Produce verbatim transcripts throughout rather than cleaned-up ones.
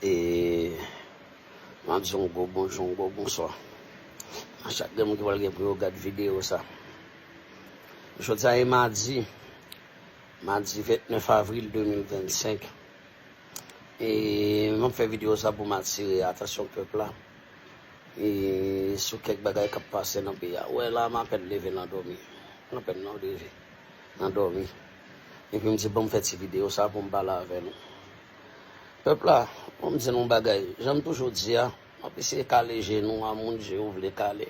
E m ap di yon gwo bonjou, yon gwo bonswa a chak grenn moun ki pral gen pou yo gad videyo sa. Jodi a e madi, madi vennèf avril de mil vennsenk. E m ap fè videyo sa pou m atire atansyon pèp la e sou kèk bagay k ap pase nan peyi a. Ou wè la, m apèn leve nan dòmi. M apèn nan leve nan dòmi. Epi m di, "Ban m fè ti videyo sa pou m pale avè nou." Pèp la, ban m di nou yon bagay. Jan m toujou di a, m ap eseye kale je nou a moun je yo vle kale.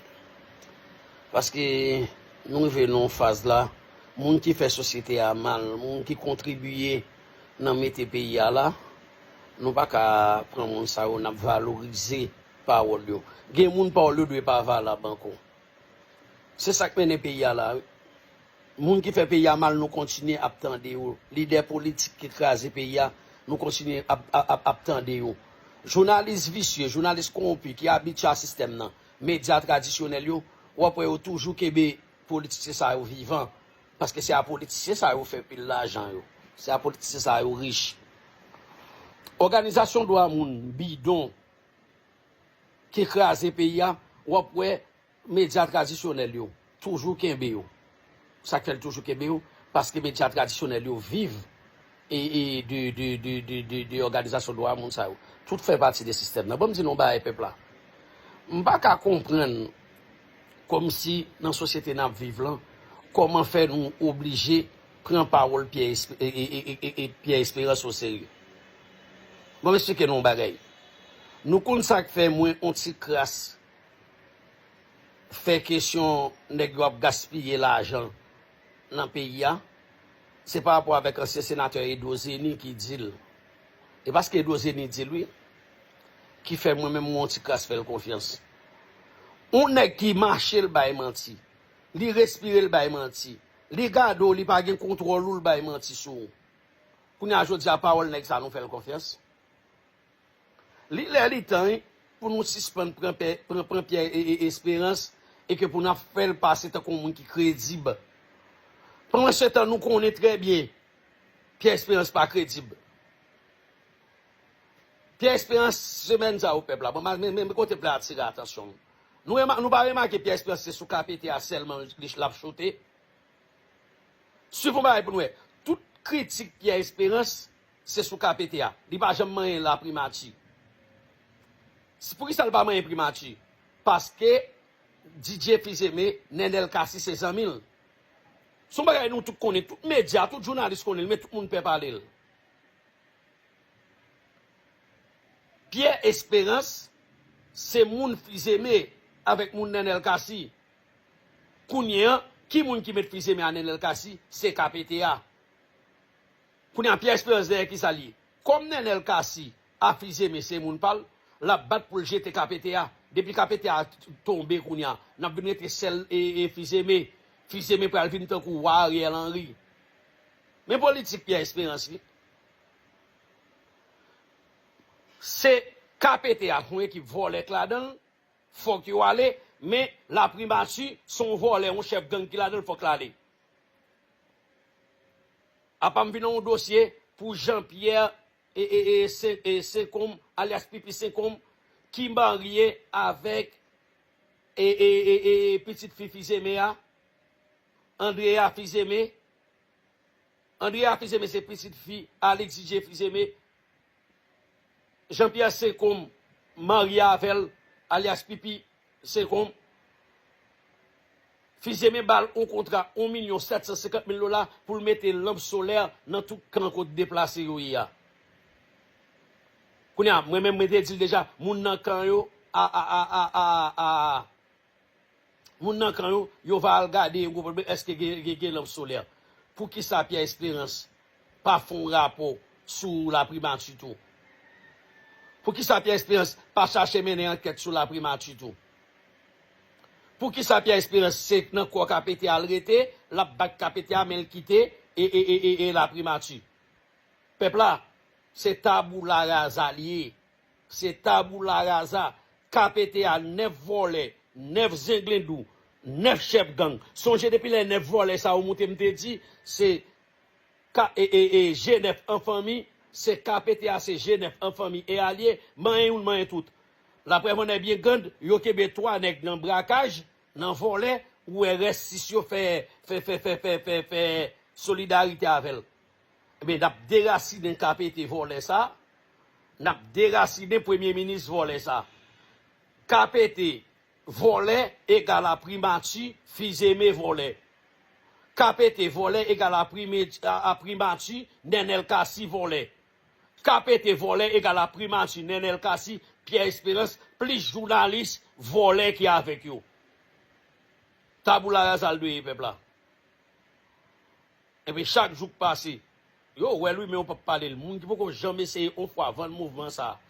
Paske nou rive nan yon faz la, moun ki fè sosyete a mal, moun ki kontribiye nan mete peyi a la, nou pa ka pran moun sa yo, n ap valorize pawòl yo. Gen moun pawòl yo dwe pa valab ankò. Se sa k mennen peyi a la, wi. Moun ki fè peyi a mal, nou kontinye ap tande yo. Lidè politik ki kraze peyi a, nou kontinye ap, ap, ap, ap tande yo. Jounalis visye, jounalis kowonpi ki abitye a sistèm nan, medya tradisyonèl yo, w ap wè yo toujou kenbe politisyen sa yo vivan. Paske se a politisyen sa yo fè pil lajan yo. Se a politisyen sa yo rich. Òganizasyon dwa moun bidon ki kraze peyi a, w ap wè medya tradisyonèl yo toujou kenbe yo. Sa k fè l toujou kenbe yo? Paske medya tradisyonèl yo viv e, e de, de, de, de, de, de òganizasyon dwa moun sa yo. Tout fè pati de sistèm nan. Ban m di nou yon bagay, pèp la. M pa ka konprann, kòmsi nan sosyete n ap viv lan, kòman fè nou oblije pran pawòl Pyè Esp-, e, e, e, e, e, e Pyè Esperans oserye. Ban m eksplike nou yon bagay. Nou konn sa k fè mwen yon ti kras fè kesyon nèg yo ap gaspiye lajan nan peyi a, se pa rapò avèk ansyen senatè Edro Zeni ki di l. E paske Edro Zeni di l, wi, ki fè mwen menm mwen yon ti kras fè l konfyans. Yon nèg ki mache l bay manti, li respire l bay manti, li gade w, li pa gen kontwòl ou, l bay manti sou ou. Kounye a jodi a, pawòl nèg sa, nou fè l konfyans? Li lè li tan, wi, pou nou sispann pran pè, pran, pran Pyè e, e, Esperans e ke pou n ap fè l pase tankou yon moun ki kredib. Pandan se tan, nou konnen trè byen Pyè Esperans pa kredib. Pyè Esperans, semèn sa yo, pèp la, bon, men, men, men kote m vle atire atansyon nou. Nou rema-, nou pa remake Pyè Esperans se sou K P T a sèlman li, l ap choute? Swiv yon bagay pou n wè. Tout kritik Pyè Esperans, se sou K P T a. Li pa janm manyen laprimati. S-, poukisa l pa manyen primati? Paske Didye Fizeme, Nènèl Cassy se zanmi l. Se yon bagay nou tout konnen, tout medya, tout jounalis konnen l, men tout moun pè pale l. Pyè Esperans se moun Fizeme avèk moun Nènèl Cassy. Kounye a, ki moun ki met Fizeme a Nènèl Cassy? Se K P T A. Kounye a, Pyè Esperans dèyè kisa l ye? Kòm Nènèl Cassy a Fizeme se moun pa l, l ap bat pou l jete K P T A. Depi K P T A tonbe kounye a, n ap vin rete sèl e, e Fizeme. Fizeme pral vin tankou wa Ariel Henry. Men politik Pyè Esperans, wi. Se K P T A, yon ekip vòlè k ladan l, fòk yo ale, men laprimati, se yon vòlè, yon chèf gang ki ladan l, fòk l ale. Apa m vin nan yon dosye pou Jean Pierre e, e, e, Sen-, e, Senkonm, alyas Pipi Senkonm, ki marye avèk e, e, e, e, pitit fi Fizeme a, Andrea Fizeme. Andrea Fizeme se pitit fi Alix Didier Fizeme. Jean Pierre Senkonm marye avè l, alyas Pipi Senkonm. Fizeme ba l yon kontra yon milyon sèt san senkant mil dola pou l mete lanp solè nan tout kan kote deplase yo ye a. Kounye a, mwen menm, mwen te di l deja, moun nan kan yo, a, a, a, a, a, a, moun nan kan yo, yo va al gade yon gwo pwoblèm, èske gen, gen, gen lanp solè. Poukisa Pyè Esperans pa fè yon rapò sou laprimati tou? Poukisa Pyè Esperans pa chache mennen ankèt sou laprimati tou? Poukisa Pyè Esperans se nan kò K P T A l rete, l ap bat K P T A, men l kite e, e, e, e, e laprimati? Pèp la, se tabula rasa l ye. Se tabula rasa. K P T A nèf vòlè, nèf zenglendou, nèf chèf gang. Sonje depi lè nèf vòlè sa yo moute, m te di, se ka, e, e, e, G nèf an fanmi, Se K P T a, se G nèf an fanmi e alye, manyen youn, manyen tout. Laprèv an nèg byen grand, yo kenbe twa nèg nan brakaj, nan vòlè, ou wè rès sis yo fè, fè, fè, fè, fè, fè, fè solidarite avè l. Ebyen, n ap derasinen K P T vòlè sa, n ap derasinen premye minis vòlè sa. K P T vòlè egal a primati Fils-Aimé vòlè. K P T vòlè egal a prime-, a, a primati Nenel Cassy vòlè. K P T vòlè egal a primati Nenel Cassy, Pierre Espérance, plis jounalis vòlè ki avèk yo. Tabula rasa l dwe ye pèp la. Epi chak jou k pase, yo wè l wi, men yo p ap pale l. Moun ki poko janm eseye yon fwa vann mouvman sa a.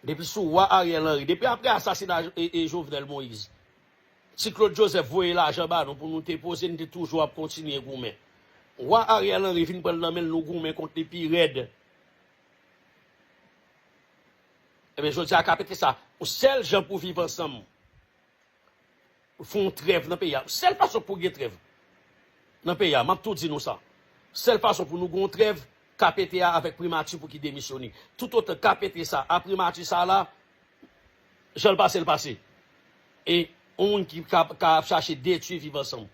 Depi sou wa Ariel Henry, depi apre asasina e, e Jovenel Moïse, Ti Claude Joseph voye lajan ba nou pou nou te poze, nou te toujou ap kontinye goumen. Wa Ariel Henry vin pran l nan men l, nou goumen kont li pi rèd. Ebyen, jodi a K P T sa, yon sèl jan pou viv ansanm. Fè yon trèv nan peyi a. Sèl fason pou gen trèv nan peyi a, m ap tou di nou sa. Sèl fason pou nou gen yon trèv, K P T a avèk primati pou ki demisyone. Toutotan K P T sa, a primati sa la, jan l pase, l pase. E yon moun ki ka, ka ap chache detwi viv ansanm.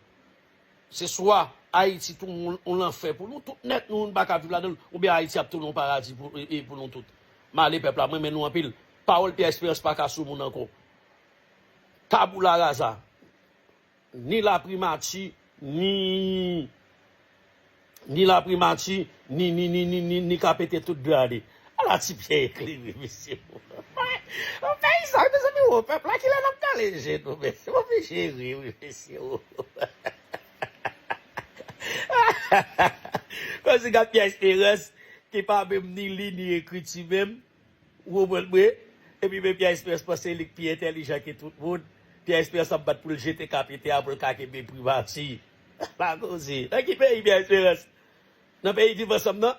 Se swa Ayiti tou yon, yon lanfè pou nou tout nèt, nou pa ka viv ladan l, oubyen Ayiti ap tounen yon paradi pou, e, e pou nou tout. M ale pèp la, mwen renmen nou anpil. Pawòl Pierre Espérance pa ka sou moun ankò. Tabula rasa. Ni laprimati, ni, ni laprimati, ni, ni, ni, ni, ni, ni K P T tout dwe ale. Ala ti Pyè eklere, mesye. Yon peyi sa, mezanmi, o, pèp la, kilè n ap kale je nou, mesye? Mwen oblije ri, wi, mesye, o. Kòmsi gad Pyè Esperans, ki pa menm ni li, ni ekriti menm. Ou konprann mwen? Epi men Pyè Esperans panse li k pi entèlijan ke tout moun. Pyè Esperans ap bat pou l jete K P T a pou l ka kenbe primati. Pa koze. Nan ki peyi Pyè Esperans? Nan peyi Viv Ansanm nan?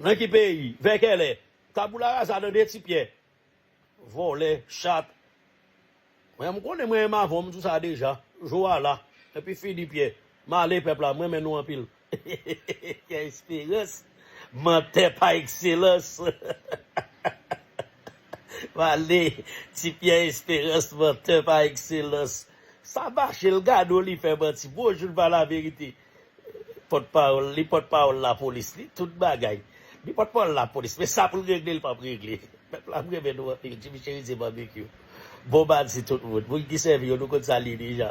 Nan ki peyi? Vè kèlè? Tabula rasa nan de ti pyè. Vòlè, chat. Mwen, m konnen mwen renmen avè w, m di w sa deja. Jou a la. Epi fini Pyè. M ale pèp la, mwen renmen nou anpil. Pyè Esperans, mantè pa ekselans. M ale, ti Pyè Esperans, mantè pa ekselans. Sa mache, l gade w, li fè manti. Bonjou, l pa laverite. Pòtpawòl, li pòtpawòl lapolis, li tout bagay. Li pòtpawòl lapolis, men sa pou l regle, li p ap regle. Pèp la, m renmen nou anpil, Jimmy Cherizier Barbecue. Bon madi tout moun. Moun ki sèvi yo, nou konn sa l ye deja.